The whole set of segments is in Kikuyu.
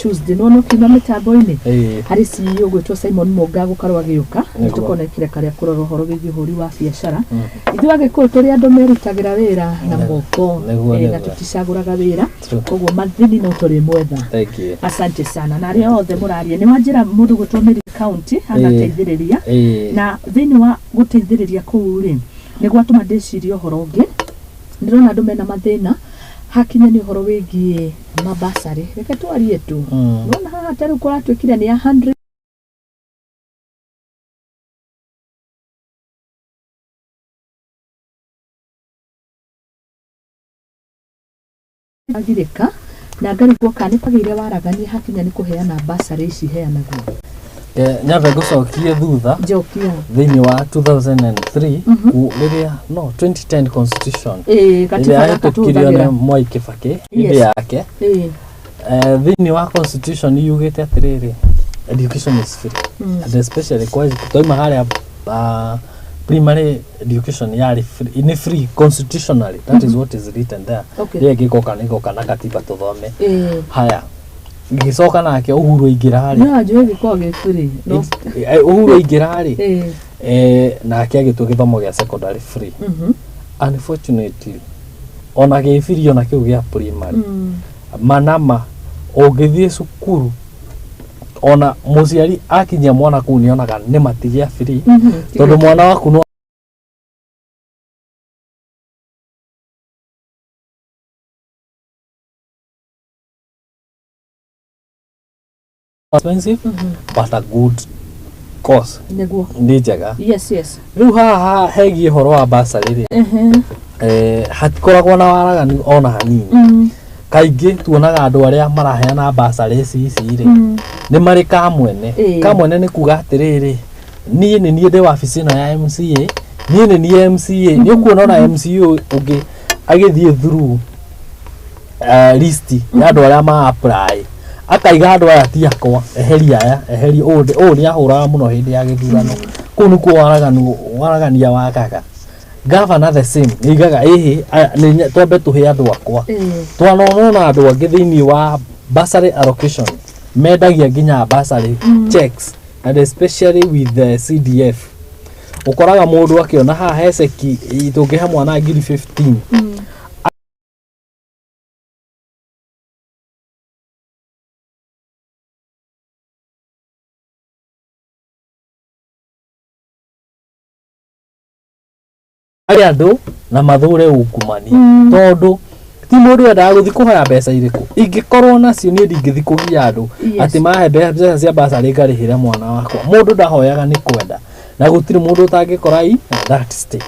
Tuesday nona ũkiuma mĩtambo-inĩ Ĩĩ. harĩ CEO gwĩtwo Simon Mũnga gũkorwo agĩũka Nĩguo. nĩtũkona ikĩreka rĩa kũrora ũhoro wĩgiĩ ũhũri wa biacara ithuĩ Agĩkũyũ tũrĩ andũ merutagĩra wĩra na moko Nĩguo, na nĩguo. tũticagũraga wĩra True. koguo mathini no tũrĩmwetha. Thank you. Asante sana na arĩa othe mũraria nĩ wanjĩra mũndũ gwĩtwo Mary County agateithĩrĩria na thĩinĩ wa gũteithĩrĩria kũu rĩ nĩ gwatũma ndĩcirie ũhoro ũngĩ. Ndĩrona andũ mena mathĩna hakinya nĩ ũhoro wĩgiĩ mabasarĩ, reke twarie tu. Nĩwona haha ta rĩu kũratuĩkire nĩ a 100 agirĩka na ngarigwo kana nĩ kwagĩire waragania hakinya nĩ kũheana basarĩ ici iheanagwo. Nyambe ngũcokie thutha. Njokia. Thĩinĩ wa 2003 rĩrĩa no 2010 constitution ĩĩ rĩrĩa gatiba gaka yahĩtũkirio nĩ tũhũthagĩra. Mwai Kĩbakĩ hĩndĩ yake. Thĩinĩ wa constitution yugĩte atĩrĩrĩ, education is free and especially kwa twaima harĩa primary education yarĩ free, nĩ free constitutionally, that is what is written there. Rĩrĩa ĩngĩgoka nĩ ĩgoka na katiba tũthome. Haya, gĩgĩcoka nake Uhuru aingĩra rĩ. No anjũĩ gĩkoragwo gĩ free no. Uhuru aingĩra rĩ, nake agĩtua gĩthomo gĩa secondary free. Unfortunately ona gĩ free ona kĩu gĩa primary manama ũngĩthiĩ cukuru ona mũciari akinyia mwana kũu nĩonaga nĩ matigĩa free tondũ mwana waku no expensive but a good course. Nĩguo. Nĩ njega. Yes. Rĩu haha hegiĩ ũhoro wa basarĩ rĩ, hatikoragwo na waraganu ona hanini. Kaingĩ tuonaga andũ arĩa maraheana basarĩ ici ici rĩ nĩ marĩ kamwene. Kamwene nĩ kuga atĩrĩrĩ, niĩ nĩ niĩ ndĩ wabici ĩno ya MCA, niĩ nĩ niĩ MCA. Nĩ ũkuona ona MCA ũngĩ agĩthiĩ through list ya andũ arĩa ma apply akaiga andũ aya ti akwa, eheria aya, eheria ũũ, ũũ nĩ ahũraga mũno hĩndĩ ya gĩthurano. Kũu nĩkuo waraganu waragania wagaga. Governor the same nĩ aigaga ĩhĩ aya twambe tũhe andũ akwa. Twanona ona andũ angĩ thĩinĩ wa bursary allocation mendagia nginya bursary checks and especially with the CDF. Ũkoraga mũndũ akĩona haha he ceki tũngĩhe mwana ngiri 15. Arĩ andũ na mathũre ungumania tondũ ti mũndũ wendaga gũthiĩ kũhoya mbeca irĩkũ ingĩkorwo nacio niĩ ndingĩthiĩ kũgia andũ atĩ mahe mbeca cia basarĩ ngarĩhĩre mwana wakwa. Mũndũ ndahoyaga nĩ kwenda na gũtirĩ mũndũ ũtangĩkora i that state.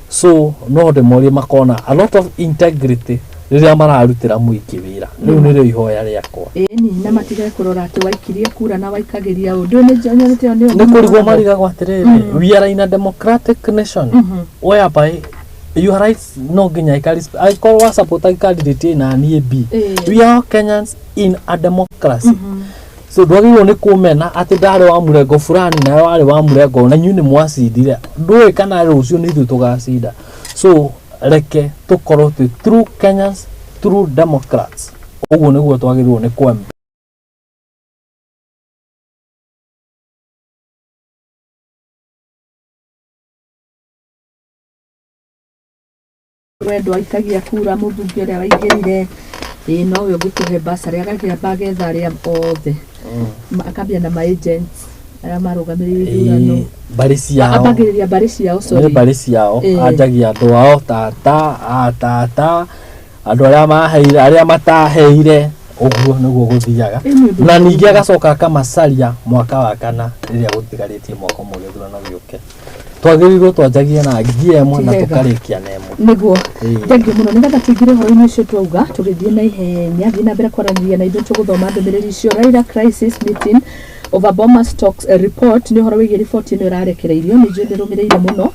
So no ndĩmorie makona a lot of integrity rĩrĩa mararutĩra mũingĩ wĩra. Rĩu nĩrĩo ihoya rĩakwa. Ĩni na matige kũrora atĩ waikirie kura na waikagĩria ũndũ nĩ nyonete ĩyo nĩyo Nĩ kũrigwo marigagwo atĩrĩrĩ, we are in a democratic nation whereby your rights no nginya angĩkorwo wa support candidate A na niĩ B, we are all Kenyans in a democracy. So ndwagĩrĩirwo nĩ kũmena atĩ ndarĩ wa mũrengo fulani nawe warĩ wa mũrengo na inyuĩ nĩ mwacindire, ndũĩ kana rũciũ nĩ ithuĩ tũgacinda. So reke tũkorwo twĩ true Kenyans, true democrats. Ũguo nĩguo twagĩrĩirwo nĩ kwamba. Wendo aikagia kura mũmbunge ũrĩa waingĩrire ĩĩ nowe ũngĩkũhe basarĩ agakĩamba agetha arĩa othe. Akambia na ma agents arĩa marũgamĩrĩire ithurano. Ĩĩ, mbarĩ ciao. Ambagĩrĩria mbarĩ ciao. Nĩ sorry. Mbarĩ ciao. Anjagia andũ ao, tata atata, andũ arĩa maheire, arĩa mataheire, ũguo nĩguo gũthiaga. Ĩ, nĩ ũndũ Na mũũru. Ningĩ agacoka akamacaria mwaka wa kana rĩrĩa gũtigarĩtie mwaka ũmwe gĩthurano gĩũke. Twagĩrĩirwo twanjagie na ngia ĩmwe na Ti wega. tũkarĩkia na ĩmwe. Nĩguo. Ĩĩ. Thengiũ mũno nĩgetha tũingĩre ũhoro-inĩ ũcio twauga tũgĩthiĩ na ihenya, thiĩ na mbere kwaranĩria na ithuĩ, tũgũthoma ndũmĩrĩri icio. Raila crisis meeting over Bomas talks report nĩ ũhoro wĩgiĩ riboti ĩno ĩrarekereirio, nĩ njũĩ nĩrũmĩrĩire mũno,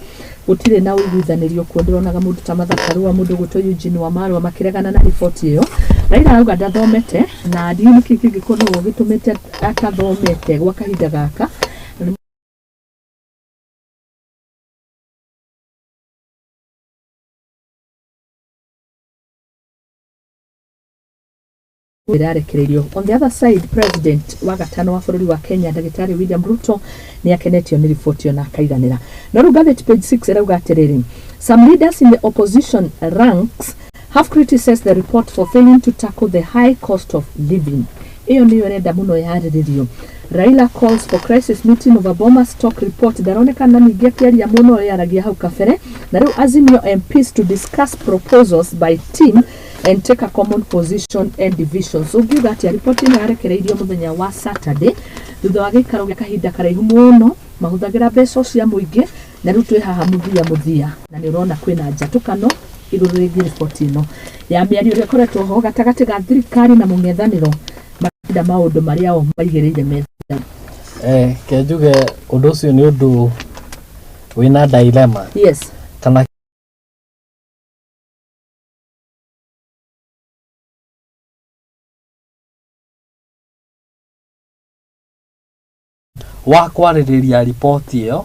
gũtirĩ na ũiguithanĩrio kuo. Ndĩronaga mũndũ ta Martha Karua, mũndũ ũgwĩtwo Eugene Wamalwa makĩregana na riboti ĩyo. Raila arauga ndathomete na ndiũĩ nĩkĩ kĩngĩkorwo gĩtũmĩte atathomete gwa kahinda gaka. Ĩrarekereirio. On the other side, president wa gatano wa bũrũri wa Kenya, ndagĩtarĩ William Ruto, nĩ akenetio nĩ riboti ĩyo na akaiganĩra. No rĩu ngathĩti page 6 ĩrauga atĩrĩrĩ, some leaders in the opposition ranks have criticized the report for failing to tackle the high cost of living. Ĩyo nĩyo ĩrenda mũno yarĩrĩrio. Raila calls for crisis meeting over Bomas talk report. Ndaronekana ningĩ akĩaria mũno ũrĩa aragia hau kabere. Na rĩu Azimio MPs to discuss proposals by team and take a common position and divisions. Ũngiuga atĩa riboti ĩno yarekereirio mũthenya wa Saturday thutha wa gĩikaro gĩa kahinda karaihu mũno mahũthagĩra mbeca cia mũingĩ, na rĩu twĩ haha mũthia mũthia na nĩ ũrona kwĩna njatũkano igũrũ rĩgiĩ riboti ĩno ya mĩario ĩrĩa ĩkoretwo ho gatagatĩ ga thirikari na mũng'ethanĩro makĩenda maũndũ marĩa o maigĩrĩire metha. Ke njuge ũndũ ũcio nĩ ũndũ wĩna dilemma kana wa kwarĩrĩria riboti ĩyo,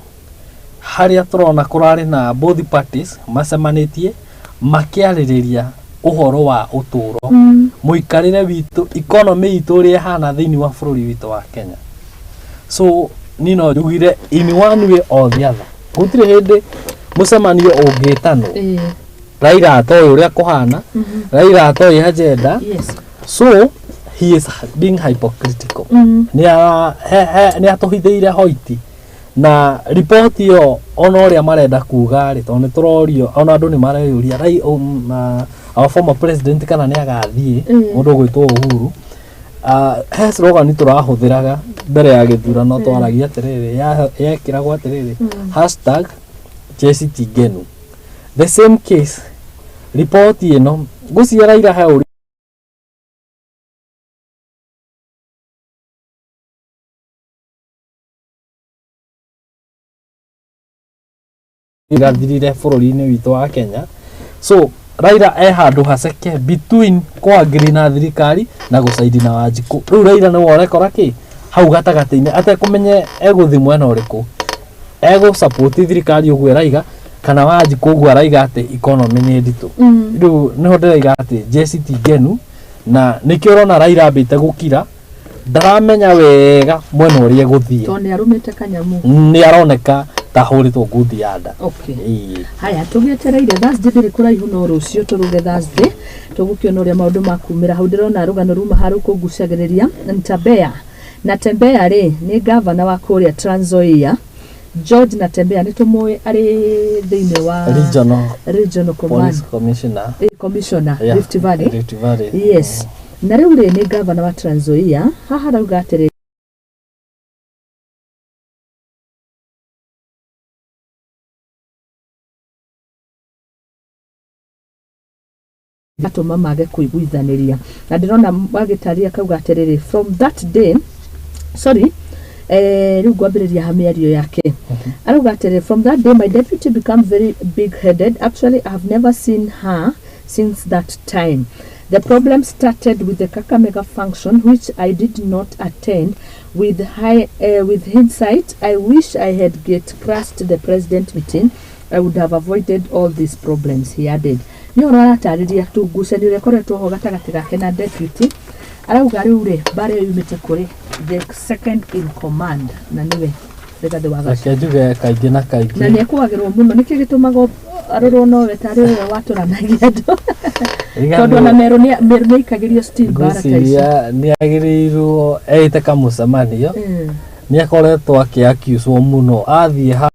harĩa tũrona kũrarĩ na both parties macemanĩtie makĩarĩrĩria ũhoro wa ũtũũro, mũikarĩre witũ, economy itũ ũrĩa ĩhana thĩinĩ wa bũrũri witũ wa Kenya. So niĩ no njugire in one way or the other, gũtirĩ hĩndĩ mũcemanio ũngĩtanwo Raila atoĩ ũrĩa kũhana, Raila atoĩ agenda. So he is being hypocritical. Nĩ atũhithĩire hoiti na riboti ĩyo, ona ũrĩa marenda kuga rĩ, tondũ nĩ tũrorio, ona andũ nĩ mareyũria our former president kana nĩ agathiĩ. Mũndũ ũgwĩtwo Uhuru, he slogan tũrahũthĩraga mbere ya gĩthurano, twaragia atĩrĩrĩ, yekĩragwo atĩrĩrĩ, #Jeshi ti ngenu. The same case, riboti ĩno ngũcia Raila he ũrĩa irathirire bũrũri-inĩ witũ wa Kenya. So Raila e handũ haceke between kũ-agree na thirikari na gũcaidi na Wanjikũ. Rĩu Raila nĩwe ũrekora kĩ hau gatagatĩ-inĩ, atekũmenya egũthi mwena ũrĩkũ, egũ-support thirikari ũguo ĩraiga kana Wanjikũ ũguo araiga atĩ economy nĩ nditũ. Rĩu nĩho ndĩraiga atĩ jeshi ti ngenu, na nĩkĩo ũrona Raila ambĩte gũkira, ndaramenya wega mwena ũrĩa egũthiĩ. Tondũ nĩ arũmĩte kanyamũ. Nĩ aroneka ta ahũrĩtwo ngundi ya nda. Okay. Haya, tũgĩetereire Thursday ndĩrĩ kũraihu, no rũciũ tũruge Thursday, tũgũkĩona ũrĩa maũndũ makumĩra hau. Ndĩrona rũgano ruma harũ kũngucagĩrĩria. Ntabea Natembea rĩ, nĩ gavana wa kũrĩa Trans Nzoia, George Natembea, nĩ tũmũĩ arĩ thĩinĩ wa regional regional command police commissioner. Commissioner. Rift Valley. Rift Valley. Yes, na rĩu rĩ, nĩ gavana wa Trans Nzoia. Haha arauga atĩrĩ, atũma mage kũiguithanĩria, na ndĩrona agĩtarĩria akauga atĩrĩrĩ, from that day, sorry, rĩu ngwambĩrĩria ha mĩario yake, arauga atĩrĩrĩ, "From that day my deputy become very big headed. Actually, I have never seen her since that time. The problem started with the Kakamega function, which I did not attend. With hindsight, I wish I had get crashed the president meeting. I would have avoided all these problems," he added. Nĩ ũhoro aratarĩria tu ngucanio ĩrĩa ĩkoretwo ho gatagatĩ gake na deputy. Arauga rĩu rĩ, mbara ĩyo yumĩte kũrĩ the second in command, na nĩwe Rigathĩ wa Gachagua. Reke njuge kaingĩ na na kaingĩ nĩ ekũagĩrwo mũno. Nĩkĩ gĩtũmaga arorwo nowe tarĩ we watũranagia andũ, tondũ ona Meru nĩ Meru nĩ aikagĩrio still mbara ta ici. Ngwĩciria nĩ agĩrĩirwo eĩte kamũcemanio. Nĩ akoretwo akĩ-accuswo mũno athiĩ ha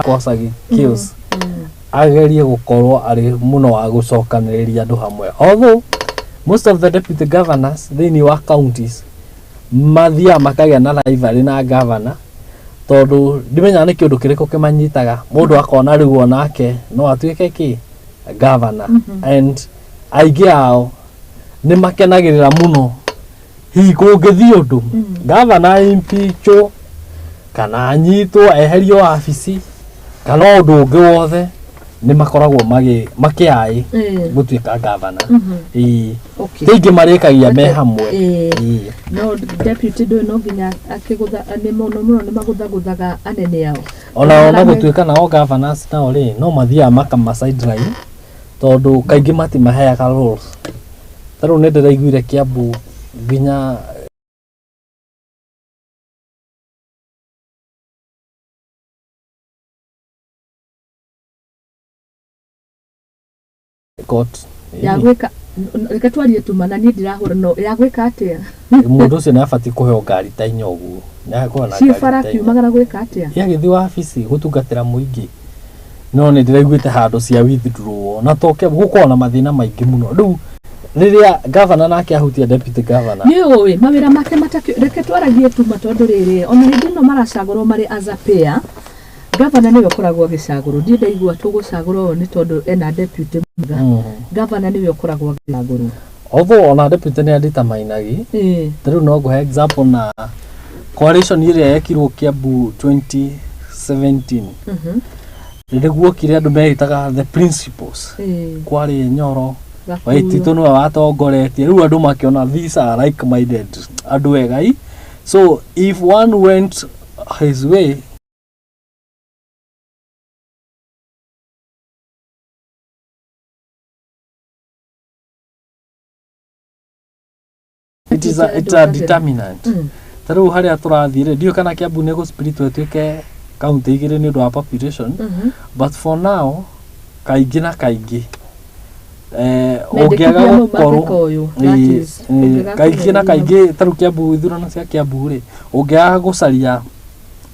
kosagi chaos, agerie gũkorwo arĩ mũno wa gũcokanĩrĩria andũ hamwe, although most of the deputy governors thĩinĩ wa counties mathiaga makagĩa na rivalry na governor, tondũ ndimenyaga nĩ kĩũndũ kĩrĩkũ kĩmanyitaga, mũndũ akona rĩu onake no atuĩke kĩ governor, and aingĩ ao nĩ makenagĩrĩra mũno hihi kũngĩthiĩ ũndũ governor impeachwo kana anyitwo eherio wabici kana ũndũ ũngĩ wothe. Nĩ makoragwo makĩaĩ gũtuĩka gavana. Ĩĩ. Tingĩ marĩkagia me hamwe. Ĩĩ. No deputy ndũĩ no nginya akĩgũtha nĩ mũno mũno nĩ magũthagũthaga anene ao. Ona ona gũtuĩka nao governors nao rĩ, no mathiaga makama sideline, tondũ kaingĩ matimaheaga roles. Ta rĩu nĩ ndĩraiguire Kiambu nginya court. Ya gwĩka, reke twarie tuma na niĩ ndirahũra, no ya gwĩka atĩa? Mũndũ ũcio nĩ abatiĩ kũheo ngari ta inya ũguo. Nĩ akorwo na ciĩ ngari bara ta inya. Akiumagara gwĩka atĩa? Agĩthiĩ wabici gũtungatĩra mũingĩ. No nĩ ndĩraiguĩte handũ cia withdraw, na to Kiambu, gũkoragwo na mathĩna maingĩ mũno. Rĩu rĩrĩa governor nake ahutia deputy governor. Nĩ ũĩ mawĩra make matakĩ. Reke twaragie tuma, tondũ rĩrĩ, ona hĩndĩ ĩno maracagũrwo marĩ as a pair, gavana nĩwe ũkoragwo agĩcagũrwo. Ndiĩ ndaigua tũgũcagũrwo ũyũ nĩ tondũ ena deputy mwega. Gavana nĩwe ũkoragwo agĩcagũrwo. Although ona deputy nĩ adeterminagi. Ta rĩu no ngũhe example na coalition ĩrĩa yekirwo Kiambu 2017. Rĩrĩa guokire andũ meĩtaga the principles, kwarĩ Nyoro. Gakuyo. Waititũ nĩwe watongoretie. Rĩu andũ makĩona these are like minded andũ egai, so if one went his way, it's a determinant. Ta rĩu harĩa tũrathiĩ rĩ, ndiũĩ kana Kiambu nĩ gũ-split ĩtuĩke kaunti igĩrĩ nĩ ũndũ wa population, but for now kaingĩ na kaingĩ ũngĩaga Mendekithia mau gũkorwo mangĩka ũyũ, that is, ũngĩaga kaingĩ na kũgeria. Kaingĩ ta rĩu Kiambu, ithurano cia Kiambu rĩ, ũngĩaga gũcaria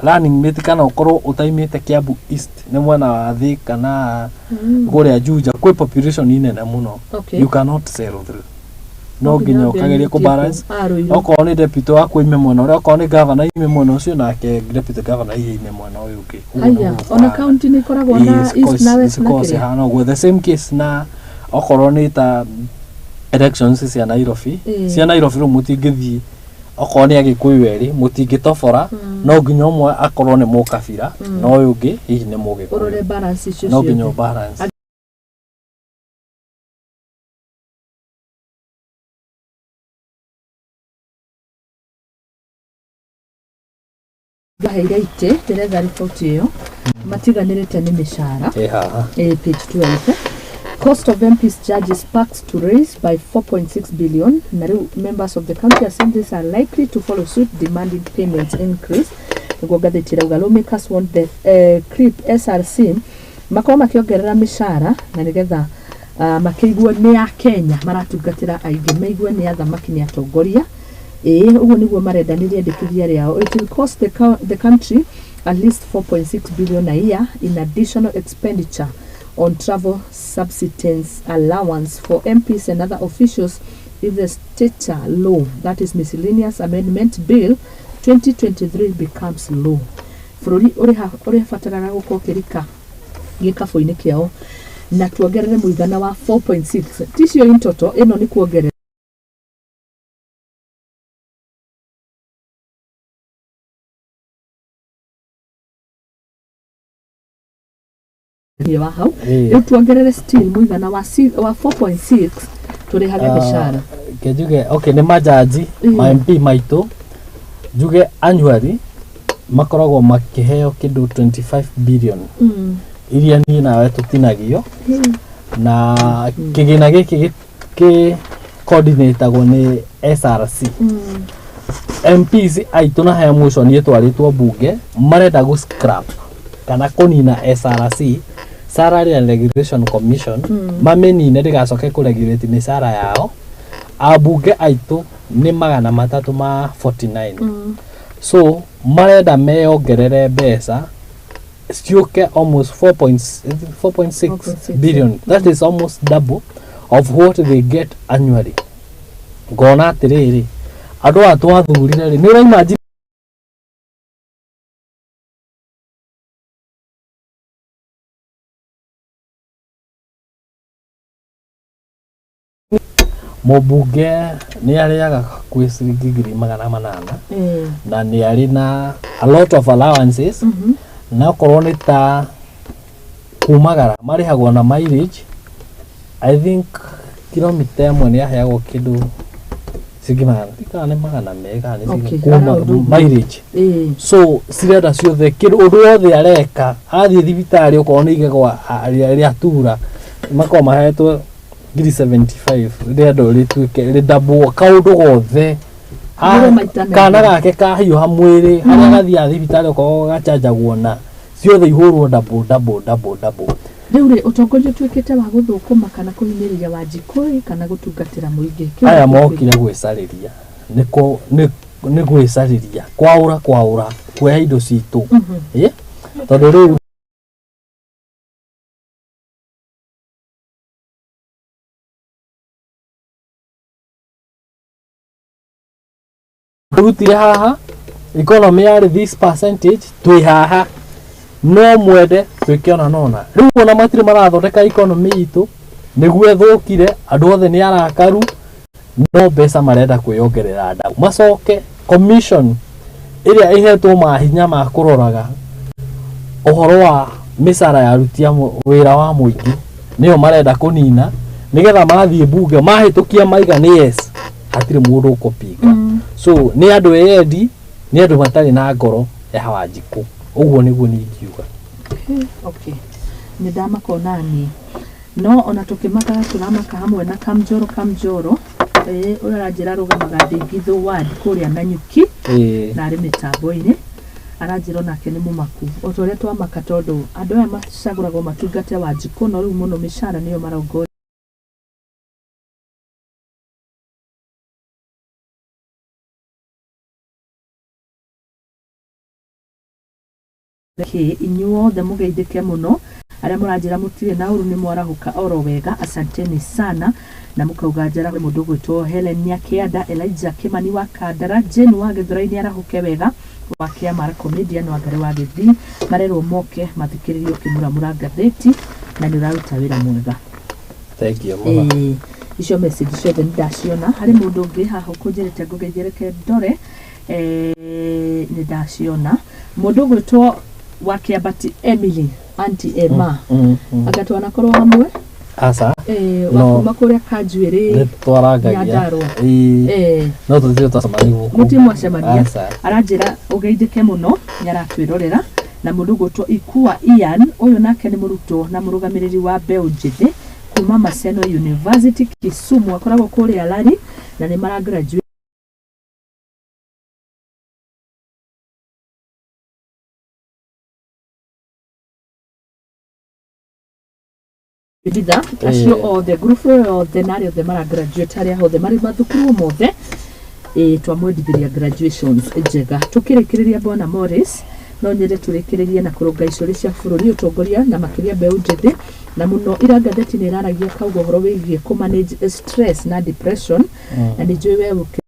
running mate kana ũkorwo ũtaimĩte Kiambu East, nĩ mwena wa thĩ kana kũrĩa Juja kwĩ population nene mũno, you cannot sell through. No nginya ũkageria kũ balance. Ruiru. Okorwo nĩ deputy waku aime mwena ũrĩa, okorwo nĩ governor aime mwena ũcio, nake deputy governor hihi aime mwena ũyũ ũngĩ. Ũguo Haya, nĩguo ona kũhana. kaunti nĩ ikoragwo na east na west na Cikoragwo kĩrĩa. cihana ũguo. The same case na okorwo nĩ ta elections cia Nairobi. Cia Nairobi rĩu mũtingĩthiĩ, okorwo nĩ Agĩkũyũ erĩ mũtingĩtobora, no nginya ũmwe akorwo nĩ mũkabira na ũyũ ũngĩ hihi nĩ ũrore mũgĩkũyũ. Balance icio No nginya ciothe. ũbalance. Ngaheire itĩ ndĩretha riboti ĩyo matiganĩrĩte nĩ mĩcara. Ĩ haha. Page 12. Cost of MPs charges sparks to raise by 4.6 billion. Na rĩu members of the county assemblies are likely to follow suit, demanding payment increase. Nĩguo ngathĩti ĩrauga, lawmakers want the CRIP SRC makorwo makĩongerera mĩcara na nĩgetha makĩigue nĩ a Kenya maratungatĩra aingĩ, maigue nĩ athamaki, nĩ atongoria. Ĩĩ, ũguo nĩguo marenda, nĩ rĩendekithia rĩao. It will cost the country at least 4.6 billion a year in additional expenditure on travel, subsistence allowance for MPs and other officials if the stature law, that is Miscellaneous Amendment Bill 2023, becomes law. Bũrũri ũrĩbataraga gũkorwo ũkĩrika gĩkabũ-inĩ kĩao na tuongerere mũigana wa 4.6, ticio in total, ĩno nĩ kuongerera wa hau. Rĩu tuongerere still mũigana wa 4.6 tũrĩhage mĩcara. Ke njuge, okay, nĩ majaji ma MP maitũ, njuge annually makoragwo makĩheo kĩndũ 25 billion iria niĩ nawe tũtinagio, na kĩgĩna gĩkĩ kĩ coordinatagwo nĩ SRC. MPs aitũ na haya motion ĩtwarĩtwo bunge, marenda gũ scrap kana kũnina SRC, Salary and Regulation Commission, mamĩnine ndĩgacoke kũregulate mĩcara yao. Ambunge aitũ nĩ 349, so marenda meyongerere mbeca ciũke almost 4.6 4.6 billion. That is almost double of what they get annually. Ngona atĩrĩrĩ, andũ aya twathurire rĩ, nĩ ũraimagine mũmbunge nĩ arĩaga kwĩ ciringi 800,000 na nĩ arĩ na a lot of allowances, na okorwo nĩ ta Kumagara marĩhagwo na mileage. I think kilomita ĩmwe nĩ aheagwo kĩndũ ciringi magana, kana nĩ 200 kana nĩ ciringi kuma around ũguo. Mileage. So cirenda ciothe, kĩndũ ũndũ wothe areka, athiĩ thibitarĩ, okorwo nĩ igego rĩatura, makorwo mahetwo ngiri 75, rĩendwo rĩtuĩke rĩdabwo kaũndũ gothe. Ahũrwo maita merĩ. Kana gake kahiũha mwĩrĩ, harĩa gathiaga thibitarĩ, okorwo gachanjagwo, na ciothe ihũrwo double, double, double, double. Rĩu rĩ, ũtongoria ũtuĩkĩte wa gũthũkũma kana kũhinyĩrĩria Wanjikũ kana gũtungatĩra mũingĩ? Kĩu Aya nĩkĩo. Mokire gwĩcarĩria, nĩko nĩ gwĩcarĩria, kwaũra kwaũra, kuoya indo citũ. Ĩ, tondũ rĩu rutire haha economy yarĩ this percentage, twĩ haha no mwende twĩke ona nona. Rĩu ona matirĩ marathondeka economy itũ, nĩguo ĩthũkire, andũ othe nĩ arakaru, no mbeca marenda kwĩyongerera ndau. Macoke commission ĩrĩa ĩhetwo mahinya ma kũroraga ũhoro wa mĩcara ya aruti a wĩra wa mũingĩ, nĩyo marenda kũnina, nĩgetha mathiĩ mbunge mahĩtũkia maiga nĩ yes, hatirĩ mũndũ ũkũpinga. So nĩ andũ eyendi, nĩ andũ matarĩ na ngoro ya Wanjikũ, ũguo nĩguo niĩ ingiuga. Okay, nĩ ndamaka onani, no ona tũkĩmakaga tũramaka hamwe na Kamjoro. Kamjoro, ũrĩa aranjĩra arũgamaga Ndingithu ward kũrĩa Nanyuki na arĩ mĩtambo-inĩ, aranjĩra onake nĩ mũmaku o ta ũrĩa twamaka, tondũ andũ aya macagũragwo matungate Wanjikũ, no rĩu mũno mĩcara nĩyo marongoria. Kĩ inyuothe mũgeithĩke mũno, arĩa mũranjĩra mũtirĩ na ũru, nĩ mwarahũka oro wega, asanteni sana. Na mũkauga njara mũndũ ũgwĩtwo Helen Nyakianda, Elijah Kimani wa Kandara, Jane wa Gĩthũrai arahũke wega, wa Kĩamara comedian wa Ngarĩ wa Gĩthii, marerwo moke mathikĩrĩrie ũkĩmuramura ngathĩti, na nĩ ũraruta wĩra mwega. Thank you mũno. Ĩĩ, icio message ciothe nĩ ndaciona. Harĩ mũndũ ũngĩ haha ũkũnjĩrĩte ngũgeithie, reke ndore. Nĩ ndaciona. Mũndũ ũgwĩtwo wa Kĩambati, Emily, Auntie Emma, anga twanakorwo hamwe? Aca. Wa No. kuma kũrĩa Kanjuĩrĩ. Nĩ twarangagia. Nyandarua. Ĩĩ. No tũtirĩ twacemania gũkũ. Mũtirĩ mwacemania? Aca. Aranjĩra ũgeithĩke mũno, nĩ aratwĩrorera. Na mũndũ ũgwĩtwo Ikua Ian, ũyũ nake nĩ mũrutwo na mũrũgamĩrĩri wa mbeũ njĩthĩ kuma Maseno University Kisumu, akoragwo kũrĩa Lari, na nĩ mara graduate bitha acio othe, ngurubu ĩyo yothe na arĩa othe mara graduate, arĩa othe marĩ mathukuru mothe, ĩ twamwendithĩria graduations njega. Tũkĩrĩkĩrĩria, bwana Morris, no nyende tũrĩkĩrĩrie na kũrũnga icũrĩ cia bũrũri, ũtongoria na makĩria mbeũ njĩthĩ, na mũno ira ngathĩti nĩ ĩraragia kauga ũhoro wĩgiĩ kũ manage stress na depression, na nĩ njũĩ we ũkĩ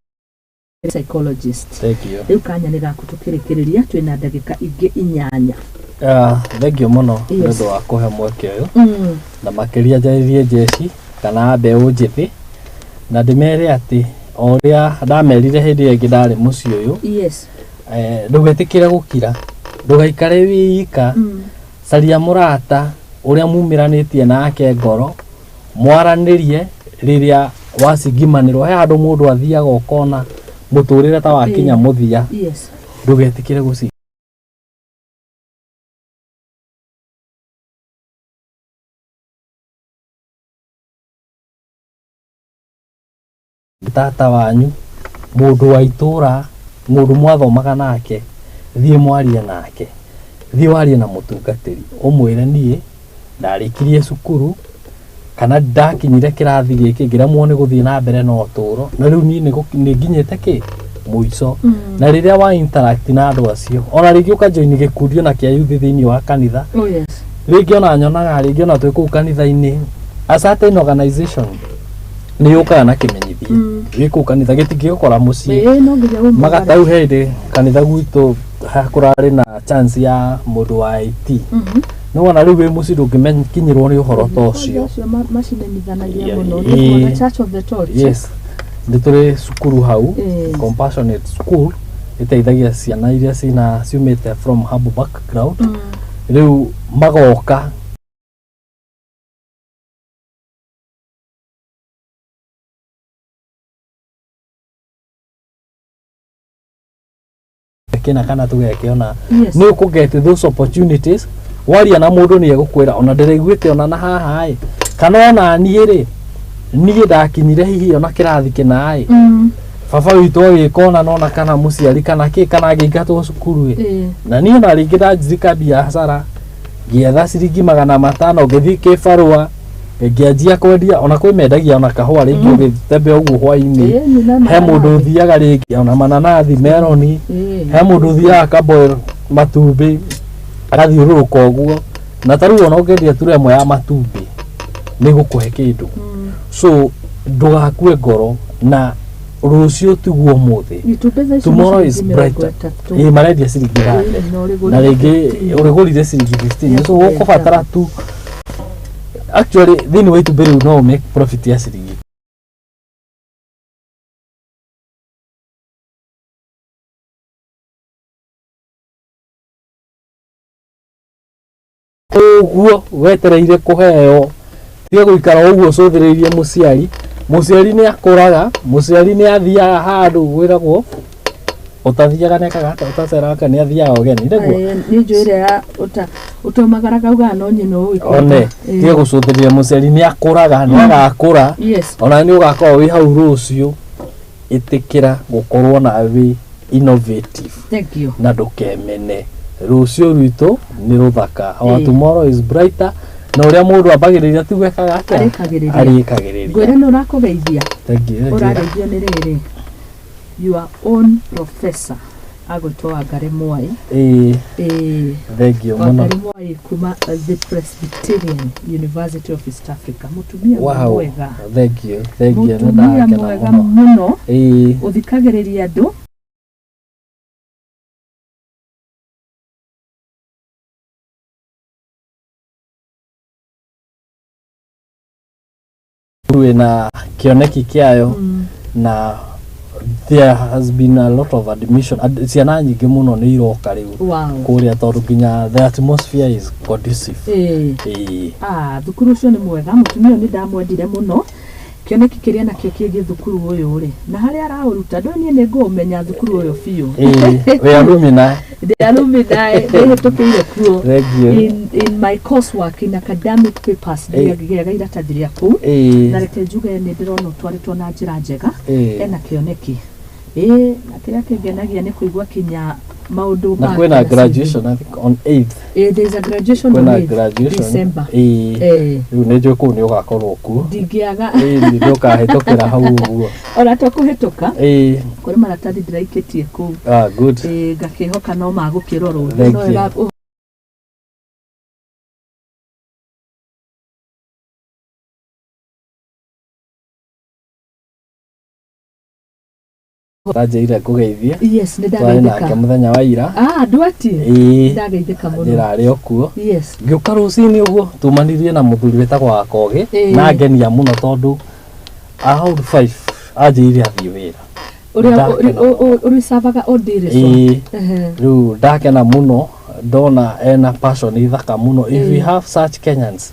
psychologist. Thank you. Rĩu kanya nĩ gaku tũkĩrĩkĩrĩria, twĩna ndagĩka ingĩ 8. Ah, thank you mũno nĩ ũndũ wa kũhe mweke ũyũ, na makĩria njarĩrie jeshi kana mbeũ njĩthĩ, na ndĩmere atĩ o ũrĩa ndamerire hĩndĩ ĩyo ĩngĩ ndarĩ mũciĩ ũyũ, ndũgetĩkĩre gũkira, ndũgaikare wĩ ika. Caria mũrata ũrĩa mumĩranĩtie nake ngoro, mwaranĩrie rĩrĩa wacingimanĩrwo. He handũ mũndũ athiaga ũkona mũtũrĩre ta wakinya mũthia. Ndũgetĩkĩre gũci tata wanyu, mũndũ wa itũra, mũndũ mwathomaga nake, thiĩ mwarie nake, thiĩ warie na mũtungatĩri, ũmwĩre niĩ ndarĩkirie cukuru kana ndakinyire kĩrathi gĩkĩ, ngĩremwo nĩ gũthiĩ na mbere na ũtũũro, na rĩu niĩ nĩ nginyĩte kĩ mũico. Na rĩrĩa wa interact na andũ acio, ona rĩngĩ ũkajoin gĩkundi ona kĩa youth thĩinĩ wa kanitha, rĩngĩ ona nyonaga rĩngĩ ona twĩ kũu kanitha-inĩ, a certain organization nĩ yũkaga na kĩmenyithia gĩ kũu kanitha gĩtingĩgũkora mũciĩ. Ĩĩ, no nginya umagare. Magatau hĩndĩ kanitha gwitũ kũrarĩ na chance ya mũndũ wa IT. Nĩ wona rĩu wĩ mũciĩ ndũngĩkinyĩrwo nĩ ũhoro ta ũcio. Acio macimenyithanagia mũno. Nĩ Church of the Torch. Yes, nĩ tũrĩ cukuru hau, Compassionate School, ĩteithagia ciana iria cina ciumĩte from humble background. Rĩu magoka. Kĩna kana tũgekĩona. Yes. Nĩ ũkũ get those opportunities. Waria na mũndũ nĩ egũkwĩra ona ndĩraiguĩte ona na haha ĩ, kana ona niĩ rĩ, niĩ ndakinyire hihi ona kĩrathi kĩna ĩ, baba witũ agĩka ona nona kana mũciari kana kĩ kana ngĩingatwo cukuru ĩ, na niĩ ona rĩngĩ ndanjirika biacara, ngĩetha ciringi 500, ngĩthiĩ kĩbarũa, ngĩanjia kwendia. Ona kwĩ mendagia ona kahũa rĩngĩ, ũgĩtembea ũguo hwainĩ. Nĩ na He mũndũ ũthiaga rĩngĩ ona mananathi, meroni. He mũndũ ũthiaga akaboil matumbĩ, agathiũrũrũka ũguo. Na ta rĩu ona ũngĩendia tura ĩmwe ya matumbĩ, nĩ gũkũhe kĩndũ. So ndũgakue ngoro, na rũciũ tiguo ũmũthĩ. Itumbĩ thaa ici nĩ Tomorrow is ciringi mĩrongo brighter. ĩtatũ. Ĩ, marendia ciringi 30. Ĩĩ, na ũrĩgũrire Na rĩngĩ 15. ũrĩgũrire ciringi 15, so Yeah, ũkũbatara tu actually thĩinĩ wa itumbĩ rĩu no make profit ya ciringi ũguo wetereire kũheo. Tiga gũikara ũguo ũcũthĩrĩirie mũciari. Mũciari nĩ akũraga, mũciari nĩ athiaga handũ gwĩragwo ũtathiaga, nĩ ekaga atĩa, ũtaceraga, nĩ athiaga ũgeni nĩguo. Ĩĩ, nĩ njũĩ ĩrĩa ya ũtaumagaraga ugaga no nyina ũĩ. One tiga gũcũthĩrĩria mũciari, nĩ akũraga, nĩ agakũra. Ona nĩ ũgakorwo wĩ hau rũciũ. Ĩtĩkĩra gũkorwo na wĩ innovative. Thank you. Na ndũkemene, rũciũ rwitũ nĩ rũthaka. Our tomorrow is brighter. Na ũrĩa mũndũ ambagĩrĩria tiguo ekaga atĩa? Arĩkagĩrĩria. Arĩkagĩrĩria. Ngwĩre nĩ ũrakũgeithia. Thank you, thank you. Ũrageithio nĩ rĩrĩ, your own professor agwĩtwo Wangari Mwai. Ĩĩ. Ĩĩ. Thank you mũno. Wangari Mwai kuma the Presbyterian University of East Africa, mũtumia mwega. Thank you, thank you, nĩ Mũtumia ndakena mwega mũno. mũno. Ĩĩ. Ũthikagĩrĩria andũ. Wĩna kĩoneki kĩayo, na there has been a lot of admission. Ciana nyingĩ mũno nĩ iroka rĩu kũrĩa, tondũ nginya the atmosphere is conducive. Ĩĩ. Ah, thukuru ũcio nĩ mwega. Mũtumia ũyũ nĩ ndamwendire mũno, kĩoneki kĩrĩa nakĩo kĩgiĩ thukuru ũyũ rĩ, na harĩa araũruta ndũĩ, niĩ nĩ ngũũmenya thukuru ũyũ biũ. Ĩĩ, wĩ alumni. Ndĩ alumni, nĩ hĩtũkĩire kuo. Thank you. In my coursework, in academic papers, ndiagĩaga iratathi rĩa kũu. Na reke njuge nĩ ndĩrona ũtwarĩtwo na njĩra njega. Ena kĩoneki, ĩĩ, na kĩrĩa kĩngenagia nĩ kũigua kinya maũndũ Na make kwĩna na CV. Graduation, I think on 8th. Ĩĩ, there is a graduation on Kwĩna 8th graduation. December. Ĩĩ. Rĩu nĩ njũĩ kũu nĩ ũgakorwo kuo. Ndingĩaga. Ĩĩ, nĩ ũkahĩtũkĩra hau ũguo. Ona to kũhĩtũka, kũrĩ maratathi ndĩraikĩtie kũu. Ah, good. Ĩĩ, ngakĩhoka no magũkĩrorwo. Thank No you. wega. Ndanjĩrire ngũgeithie. Yes, nĩ Twarĩ nake ndageithĩka. Mũthenya wa ira. Ah, ndwati. Ĩĩ. Ndageithĩka mũno. Njĩra arĩ o kuo. Ngĩũka rũcinĩ ũguo tumanirie na mũthuri wĩtagwo Wakogĩ, na ngenia mũno tondũ around 5 anjĩrire athiĩ wĩra. Ũrĩa Ndakena mũno. ũrĩcavaga ondirĩco. Ĩĩ, rĩu ndakena mũno ndona ena passion thaka mũno. If we have such Kenyans,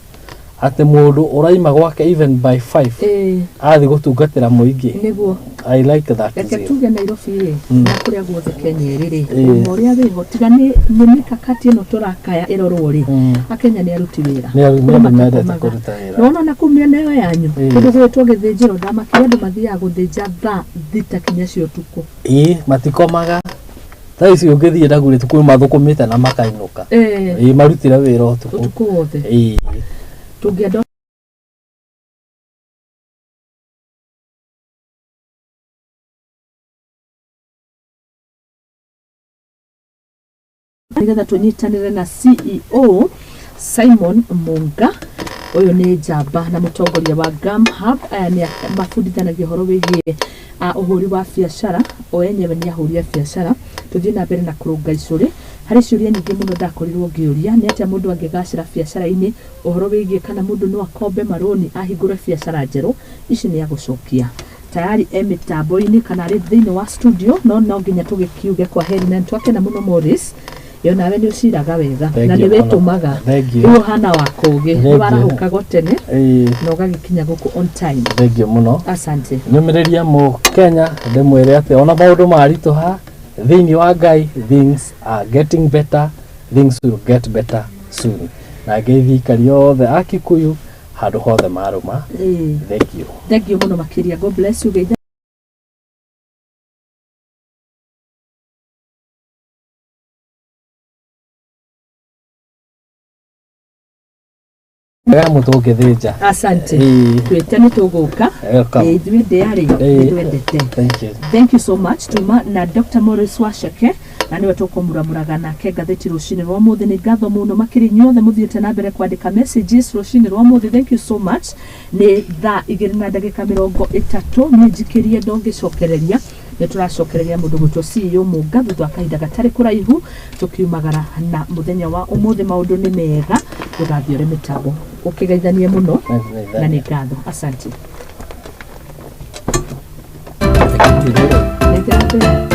atĩ mũndũ ũraima gwake even by 5 athiĩ gũtungatĩra mũingĩ. I like that Reke zeal. tuge Nairobi rĩ, na kũrĩa guothe Kenya ĩrĩ rĩ, ũma ũrĩa wĩho, tiga nĩ mikakati ĩno tũrakaya ĩrorwo rĩ, akenya nĩ aruti wĩra. Nĩ Kũrĩ andũ mendete matakomaga. Kũruta wĩra. Nona na kũu mĩena ĩyo yanyu, kũndũ gwĩtwo gĩthĩnjĩro, ndamakire andũ mathiaga gũthĩnja thaa 6 kinya cia ũtukũ. Ĩĩ, matikomaga. Thaa ici ũngĩthiĩ Ndagurĩ kwĩ mathũkũmĩte na makainũka. Ĩĩ, marutire wĩra ũtukũ. Ũtukũ wothe. Ĩĩ. Tũngĩenda nĩgetha tũnyitanĩre na CEO Simon Munga. Ũyũ nĩ njamba na mũtongoria wa Gam Hub. Aya nĩ mabundithanagia ũhoro wĩgiĩ ũhũri wa biacara. O enyewe nĩ ahũri a biacara. Tũthiĩ na mbere na kũrũnga icũrĩ harĩ ciũria nyingĩ mũno ndakorirwo ngĩũria, nĩ atĩa mũndũ angĩgacĩra biacara-inĩ, ũhoro wĩgiĩ kana mũndũ no akombe marũni ahingũre biacara njerũ. Ici nĩ agũcokia tayari e mĩtambo-inĩ kana arĩ thĩinĩ wa studio, no no nginya tũgĩkiuge kwa heri, na nĩtwakena mũno. Morris, yo nawe nĩ ũciraga wega Thank na you nĩ mũno. wĩtũmaga. Thank you. Rĩu ũhana wa kũgĩ. Thank Nĩ you. warahũkago tene na ũgagĩkinya gũkũ on time. Thank you mũno. Asante. Nyũmĩrĩria mũ Kenya, ndĩmwĩre atĩ ona maũndũ maritũha, Thĩinĩ wa Ngai things are getting better, things will get better soon. Na ngeithi aikari othe a Kikuyu handũ hothe marũma. Thank you. Thank you mũno makĩria. God bless you. Geithia Wega mũtũngĩthĩnja. Asante. Ĩĩ. Twĩte nĩ tũgũka. Welcome. Ĩĩ, ithuĩ ndĩarĩ Ĩĩ. nĩtwendete. Thank you. Thank you so much. Tuma na Dr. Morris Wacheke na nĩwe tũkũmuramuraga nake ngathĩti rũcinĩ rwa ũmũthĩ. Nĩ ngatho mũno makĩria inyuothe mũthiĩte na mbere kwandĩka messages rũcinĩ rwa ũmũthĩ. Thank you so much. Nĩ thaa igĩrĩ na ndagĩka mĩrongo ĩtatũ, niĩ njikĩrie ndongĩcokereria. Nĩ tũracokereria mũndũ gwĩtwo CEO Mũnga thutha wa kahinda gatarĩ kũraihu tũkiumagara na mũthenya wa ũmũthĩ. Maũndũ nĩ mega, ndũgathiore mĩtambo, ũkĩgeithanie mũno na nĩ ngatho. Asante. Nĩ ngatho.